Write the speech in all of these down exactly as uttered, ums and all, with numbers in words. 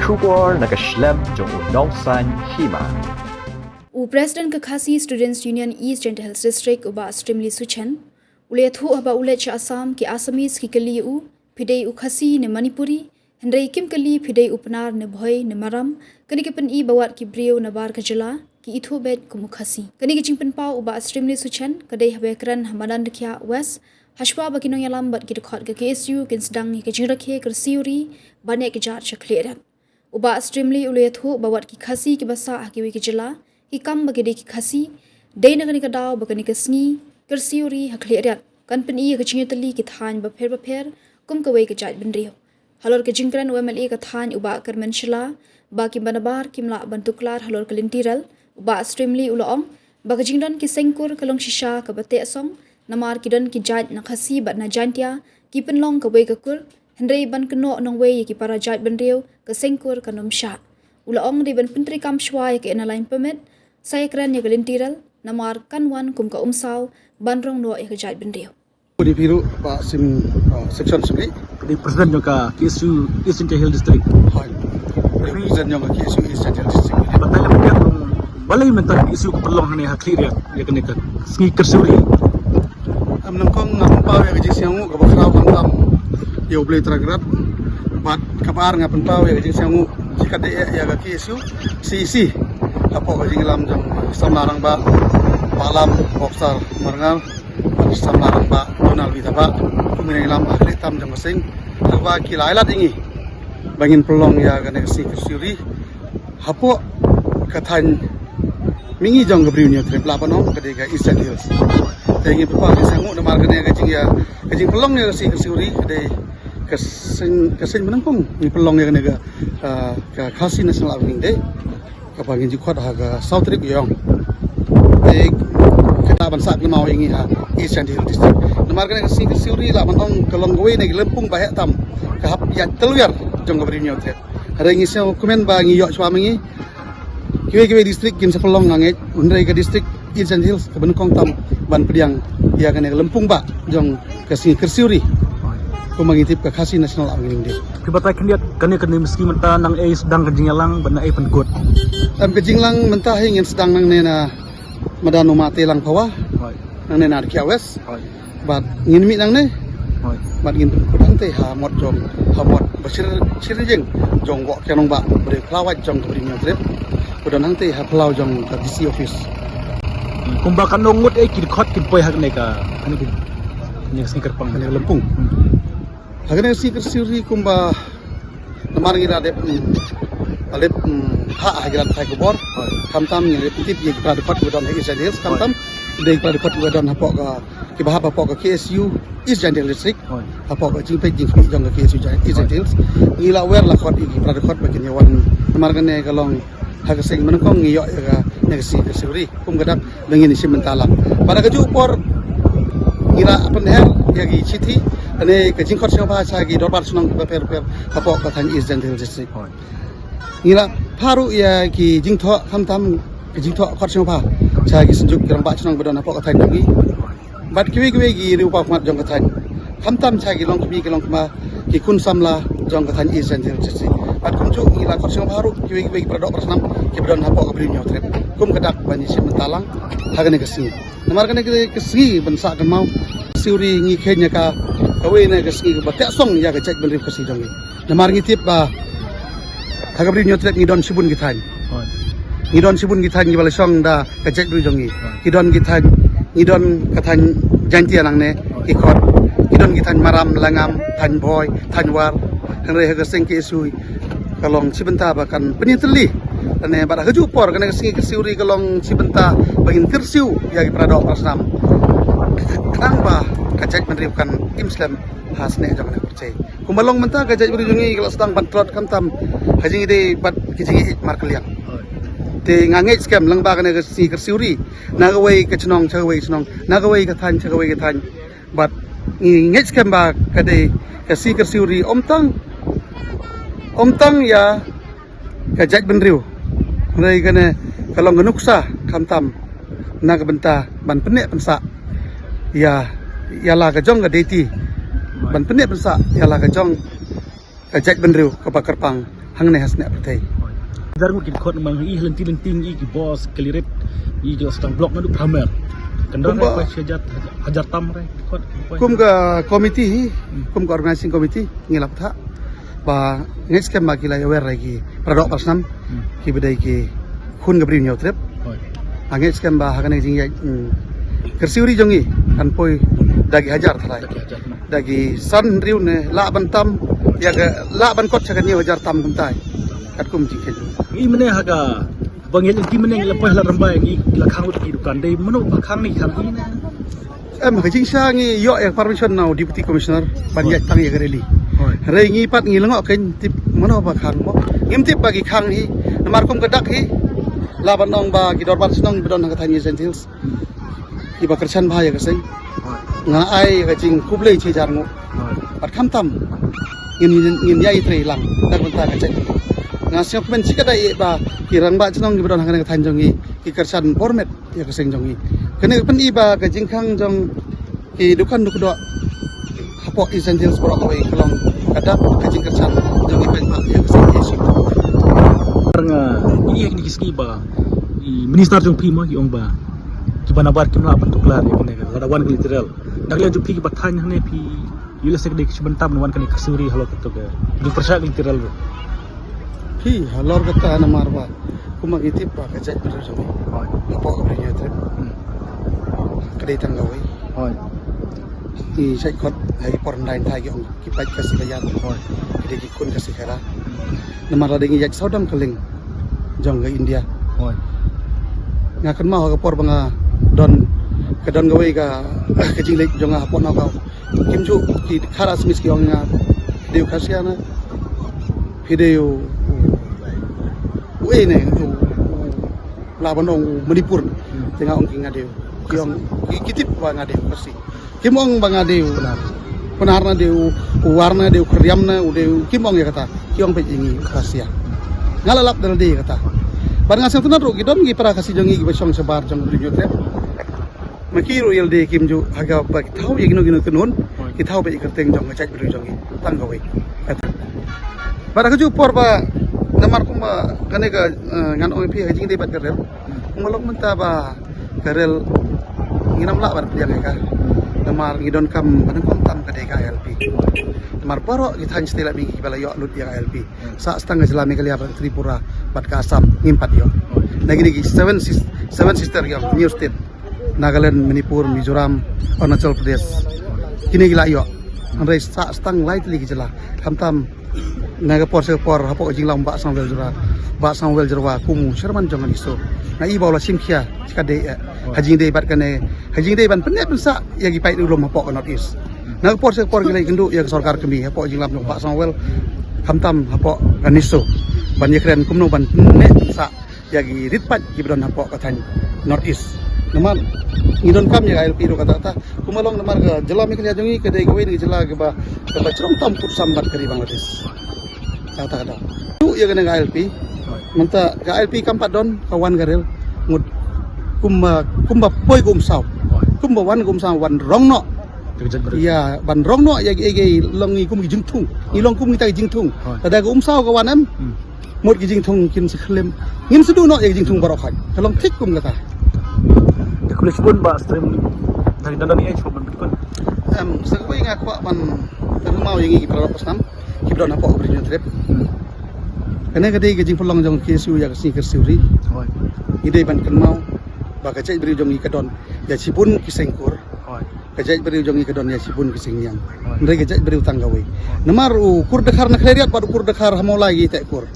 Khubor na ka shlem jong u Nongsaiñ Hima. U President ka Khasi Students Union East Jaintia Hills District, u Bah Strimly Suchen, u la ïathuh haba u leit sha Assam, ki Assamese ki kylli ïa u, phi dei u Khasi ne Manipuri, hynrei kim kylli phi dei u Pnar ne Bhoi ne Maram, kane ka pyni ba wat ki briew nabar ka jylla ki ithuh beit kum u Khasi. Kane ka jingpynpaw u Bah Strimly Suchen ka dei haba ïakren ha madan Rikhiah West, hashwa ba ki nongïalam bad ki dkhot ka K S U kin sdang ïa ka jingrakhe kyrsiew ri ban ïaid ka jait sha khlieh riat. U Bah Strimly u la ïathuh ba wat ki Khasi kiba sah ha kiwei ki jylla ki kam ba ki dei ki Khasi, dei na kane ka daw ba kane ka sngi kyrsiew ri ha khlieh riat kan pyni ïa ka jingïatylli ki thaiñ bapher bapher kum kawei ka jaitbynriew. Halor ka jingkren u M L A ka thaiñ u Bah Kyrmen Shylla ba ki ba nabar kim lah ban tuklar halor ka lynti rel, u Bah Strimly u la ong ba ka jingdon ki seng kur ka long shisha kaba teh song, namar ki don ki jait na Khasi bad na Jaintia ki pynlong kawei ka kur, hynrei ban kynnoh nongwei ïa ki para jaitbynriew ka seng kur kan ym shah. U la ong dei ban pyntreikam shwa ïa ka Inner Line Permit, sa ïakren ïa ka lynti rel, namar kan wan kum ka umsaw ban rong noh ïa ka jaitbynriew. Pudi piru ba sim, uh, section sibri. Di President jong ka K S U East Jaintia Hill District. Hoi. Di President jong ka K S U East Jaintia Hill District. Batai la pyndiang balei mynta K S U ka pynlong hangne ha khlieh riat ïa kane ka sngi kyrsiew ri. Am nyngkong nga pynpaw ïa ka jingsngewnguh kaba khraw khamtam ïa U Blei Trai Kynrad. Bad kaba ar nga pynpaw ïa ka jingsngewnguh jingkyrkhu ïa ka K S U C E C. Hapoh ka jingïalam jong samla rangbah Bah Lam Boxer Marngar. Samla rangbah Donald Withabah, kum ki nongïalam ha khlieh tam jong ka seng, haba ki la ai lad ïa ngi ba ngin pynlong ïa kane ka sngi kyrsiew ri hapoh ka thaiñ mihngi jong ka Bri u Hynñiewtrep, lah ban ong ka dei ka East Jaintia Hills. Te ngi pynpaw ka jingsngewnguh namar kane ka jingïa, ka jingpynlong ïa ka sngi kyrsiew ri ka dei ka seng, ka seng ba nyngkong ngi pynlong ïa kane ka, ah, ka Khasi National Awakening Day. Kaba ngin ju khot ha ka saw tarik ïong. Te ka dei ban sah kynmaw ïa ngi ha East Jaintia Hills District. Namar kane ka sngi kyrsiew ri lah ban ong ka long kawei na ki lympung ba heh tam ka hap ïaid tylwiar jong ka Bri u Hynñiewtrep. Hynrei ngi sngewkmen ba ngi ïoh shuwa ma ngi. Kiwei kiwei district kin sa pynlong, nga ngeit, hynrei ka district East Jaintia Hills kaba nyngkong tam ban pdiang ïa kane ka lympung ba jong ka sngi kyrsiew ri. Kumba ngi tip ka Khasi National Awakening Day. Ki batai khyndiat kane, kane ka sngi mynta nang ei sdang ka jingïalang bad nang ei pynkut? Em, ka jingïalang mynta hi ngin sdang nangne na madan u Mate Langphawa. Hoi. Nangne na Rikhiah West. Hoi. Bad ngin mih nangne. Hoi. Bad ngin pynkut hangtei ha mot jong, ha mot ba shir, shirjing jong Woh Kiang Nangbah, ba dei phyllaw wait jong ka Bri u Hynñiewtrep. Ba don hangtei ha phyllaw jong ka D C office. Kumba katno ngut ei ki dkhot kin poi ha kane ka, ha kane ka, kane ka sngi kyrpang, kane ka lympung. Hmm. Ha kane ka sngi kyrsiew ri kumba namar ngi la dep, mm, la dep, mm, ha, ha ki lad pathai khubor. Hoi. Khamtam ngi la dep tip ïa ki para dkhot kiba don ha East Jaintia Hills. Hoi. Khamtam dei ki para dkhot kiba don hapoh ka, kiba hap hapoh ka K S U East Jaintia Hills District. Hoi. Hapoh ka jingpeit jingkhmih jong ka K S U East Jaintia Hills. Hoi. Ngi la wer la khot ïa ki para dkhot ba kin ïa wan. Namar kane ka long ha ka seng ba nyngkong ngi ïoh ïa kane ka sngi kyrsiew ri. Kum ka dak ba ngin ïa shim bynta lang. Bad ha kajuh ka por ngi la pynher ïa ki shithi lane ka jingkhot sngewbha sha ki dorbar shnong kiba pher pher hapoh ka thaiñ East Jaintia Hills District. Hoi. Ngi la phah ruh ïa ki jingthoh, khamtam ki jingthoh khot sngewbha sha ki synjuk ki rangbah shnong ba don hapoh ka thaiñ jong ngi. Bad kiwei kiwei ki riew paw khmat jong ka thaiñ. Khamtam sha ki longkmie ki longkmie, ki khun samla jong ka thaiñ East Jaintia Hills District. Bad kumjuh ngi la khot sngewbha ruh kiwei kiwei ki para doh para snam kiba don hapoh ka Bri u Hynñiewtrep. Kum ka dak ban ïa shim bynta lang ha kane ka sngi. Namar kane ka, ka sngi ban sah kynmaw kyrsiew ri ngi kheiñ ïa ka, kawei na ka sngi kaba teh song ïa ka jaitbynriew Khasi jong ngi. Namar ngi tip ba ha ka Bri u Hynñiewtrep ngi don shibun ki thaiñ. Hoi. Ngi don shibun ki thaiñ kiba la shong da ka jaitbynriew jong ngi. Hoi. Ki don ki thaiñ, ngi don ka thaiñ Jaintia nangne, hoi, ki khot. Ki don ki thaiñ Maram, Langam, thaiñ Bhoi, thaiñ War. Hynrei ha ka seng K S U ka long shi bynta ba kan pynïatylli. Lane bad ha kajuh ka por kane ka sngi kyrsiew ri ka long shi bynta ba ngin kyrsiew ïa ki para doh para snam. Khnang ba ka jaitbynriew kan im slem ha snieh jong kane ka pyrthei. Kumba long mynta ka jaitbynriew jong ngi ka la sdang ban tlot khamtam ha jingïadei bad ki jingïeit markylliang. Te nga ngeit skhem lyngba kane ka sngi kyrsiew ri, na kawei ka shnong sha kawei ka shnong, na kawei ka thaiñ sha kawei ka thaiñ. Bad ngi ngeit skhem ba ka dei ka sngi kyrsiew ri ym tang, ym tang ïa ka jaitbynriew. Hynrei kane ka long ka nuksa khamtam na ka bynta ban pynneh pynsah ïa, ïa la ka jong ka deiti, ban pynneh pynsah ïa la ka jong ka jaitbynriew kaba kyrpang hangne ha sniang pyrthei. Hajar ngut ki khot mang i lynti lynti i ki bos ki lirit i ki stang blok nadu pramer. Kendor kumba hajar hajar tam re khot. Kum ka committee hi, kum ka organizing committee ngi lap tha ba ngi skhem ba ki la aware ki para doh para snam ki ba dei ki khun ka briew Hynñiewtrep. Ngi skhem ba ha kane jingïaid kyrsiew ri jong ngi kan poi da ki hajar tharai. Da ki san hynriew ne lah ban tam ïa ka lah ban kot sha ka hynñiew hajar tam kumtai. Katkum jingkheiñ. Ngi mynne ha ka ba ngi lynti mynne ngi la poi ha Lad Rymbai ngi la khang lut ki dukan dei mano ba khang ni khang ni. Em ha ka jingshisha ngi ïoh ïa permission na u deputy commissioner ban ïaid tang ïa ka rally. Hynrei ngi pat ngi lyngngoh kein tip mano ba khang mo. Ngim tip ba ki khang hi namar kum ka dak hi la ban ong ba ki dorbar shnong ba don ha ka thaiñ East Jaintia Hills. Kiba kyrshan bha ïa ka seng. Nga ai ïa ka jingkhublei shi hajar nguh. Bad khamtam ngin ngin ïai trei lang da ka bynta ka jait. Nga sngewkmen shi katta ïa ba ki rangbah shnong kiba don ha kane ka thaiñ jong ngi ki kyrshan bor met ïa ka seng jong ngi. Kane ka pyni ba ka jingkhang jong ki dukan dukdoh hapoh East Jaintia Hills baroh kawei ka long ka dap ka jingkyrshan jong ngi pynpaw ïa ka seng. Nga ïa kine ki sngi ba i minister jong phi mo i ong ba kiba nabar kim lah ban tuklar ïa kane ka lada wan ka literal. Dak liang jong phi kiba thaiñ hangne phi ïa lehse ka dei ka shi bynta ban wan kane ka suri halor kato ka jingpyrshah ka literal. Phi halor kata namar ba kumba ngi tip ba ka jaitbynriew jong ngi hapoh ka Bri Hynñiewtrep ka dei tang kawei. Ngi shait khot ha ki por hyndai hynthai ki ong ki paid Khasi Baïar. Ki dei ki khun Khasi Khaira. Namar lada ngi ïaid sawdong ka liang jong ka India. Nga kynmaw ha ka por ba nga don ka don kawei ka ka jingleit jong nga hapoh Nagaon. Kim ju ki Khara Smith ki ong nga phi dei u Khasi ne phi dei u u ei ne u la ban ong u Manipur. Te nga ong ki nga dei u ki ong ki tip ba nga dei u Khasi. Kim ong ba nga dei u Kunar na dei u War na dei u Khriam na u dei u kim ong ïa kata. Ki ong peit ïa ngi u Khasi. Nga la lap da lade ïa kata. Bad nga sngewtynnat ruh ki don ki para Khasi jong ngi kiba shong shabar jong ka Bri Hynñiewtrep. Ma ki ruh ïa lade kim ju ha kaba ki thaw ïa kino kino kynhun ki thaw beit ïa ka kyrteng jong ka jaitbynriew jong ngi tang kawei. Bad ha kajuh por ba namar kumba kane ka ngan ong ïa phi ha ka jingdei bad ka rel. Kumba long mynta ba ka rel ngin ym lah ban pdiang ïa ka. Namar ngi donkam ba nyngkong tam ka dei ka I L P. Namar baroh ki thaiñ state la mi kiba la ïoh lut ïa ka I L P. Sah sdang ka jylla Meghalaya bad Tripura bad ka Assam ngim pat ïoh. Na kine ki seven sis seven sister ïoh new state. Nagaland, Manipur, Mizoram, Arunachal Pradesh. Kine ki la ïoh. Hynrei sah sdang lai tylli ki jylla. Khamtam na ka por sha ka por hapoh ka jinglam Bah Samuel Jyrwa. Bah Samuel Jyrwa kum u chairman jong ka NESO. Nga i ba u la shim khia ka dei eh. Ha jingdei bad kane ha jingdei ban pynneh pynsah ïa ki paid u lum hapoh ka North East. Na ka por sha ka por ki la ïakynduh ïa ka sorkar kmie hapoh ka jinglam jong Bah Samuel khamtam hapoh ka NESO ban ïakren kumno ban pynneh pynsah ïa ki rit paid kiba don hapoh ka thaiñ North East. Namar ngi donkam ïa ka I L P ruh kata kata. Kumba long namar ka jylla Meghalaya jong ngi ka dei kawei na ki jylla kiba kaba jrong tam kut sam bad ka ri Bangladesh. Kata kata. Tu ïa kane ka I L P. Mynta ka I L P kam pat don ka wan ka rel. Ngut kumba kumba poi ka umsaw. Kumba wan ka umsaw wan rong noh. Ïa ban rong noh ïa ki ïa ki long ngi kum ki jingthung. Ngi long kum kita ki jingthung. Lada ka umsaw ka wan em. Mut ki jingthung kin sa khlem. Ngin sa duh noh ïa ki jingthung baroh khoit. Ka long thik kum kata. Ka khublei shibun Bah Stream. Dari dang dang ni eh shibun ban pynkut. Em sa kawei nga kwah ban pynmaw ïa ngi ki para doh para snam kiba don hapoh Bri Hynñiewtrep. Kane ka dei ka jingpynlong jong ka K S U ïa ka sngi kyrsiew ri. Ngi dei ban kynmaw ba ka jaitbynriew jong ngi ka don ïa shibun ki seng kur. Ka jaitbynriew jong ngi ka don ïa shibun ki seng niam. Hynrei ka jaitbynriew tang kawei. Namar u kur Dkhar na Khliehriat bad u kur Dkhar ha Mawlai ki teh kur.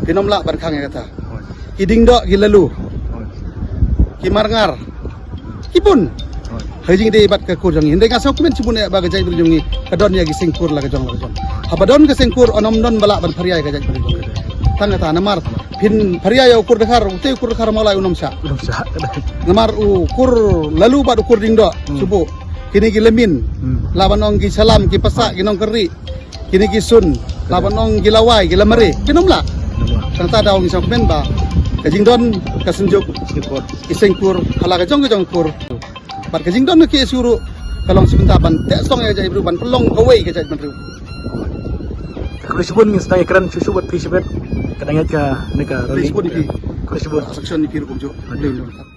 Phin ym lah ban khang ïa kata. Ki Diengdoh ki Laloo. Ki Marngar. Ki bun. Ha jingdei bad ka kur jong ngi. Hynrei nga sngewkmen shibun eh ba ka jaitbynriew jong ngi ka don ïa ki seng kur la ka jong la ka jong. Haba don ka seng kur ym don ba lah ban pharia ïa ka jaitbynriew jong ngi. Tang kata namar phin pharia ïa u kur Dkhar, u tei u kur Dkhar Mawlai un ym shah. Namar u kur Laloo bad u kur Diengdoh shuh. Kine ki Lamin. Lah ban ong ki Shalam, ki Passah, ki Nongkyrrieh. Kine ki Sun. Lah ban ong ki Lawai, ki Lamare. Kin ym lah. Tang kata daw ngi sngewkmen ba ka jingdon ka Synjuk ki seng kur ha la ka jong ka jong kur. Bad ka jingdon ka K S U ruh ka long shi bynta ban teh song ïa ka jaitbynriew ban pynlong kawei ka jaitbynriew. Khublei shibun, ngin sdang ïakren shuh shuh bad phi shibit. Ka dang ïaid kane ka rally. Khublei shibun ïa phi. Khublei shibun. Section ïa phi ruh kumjuh. Khublei.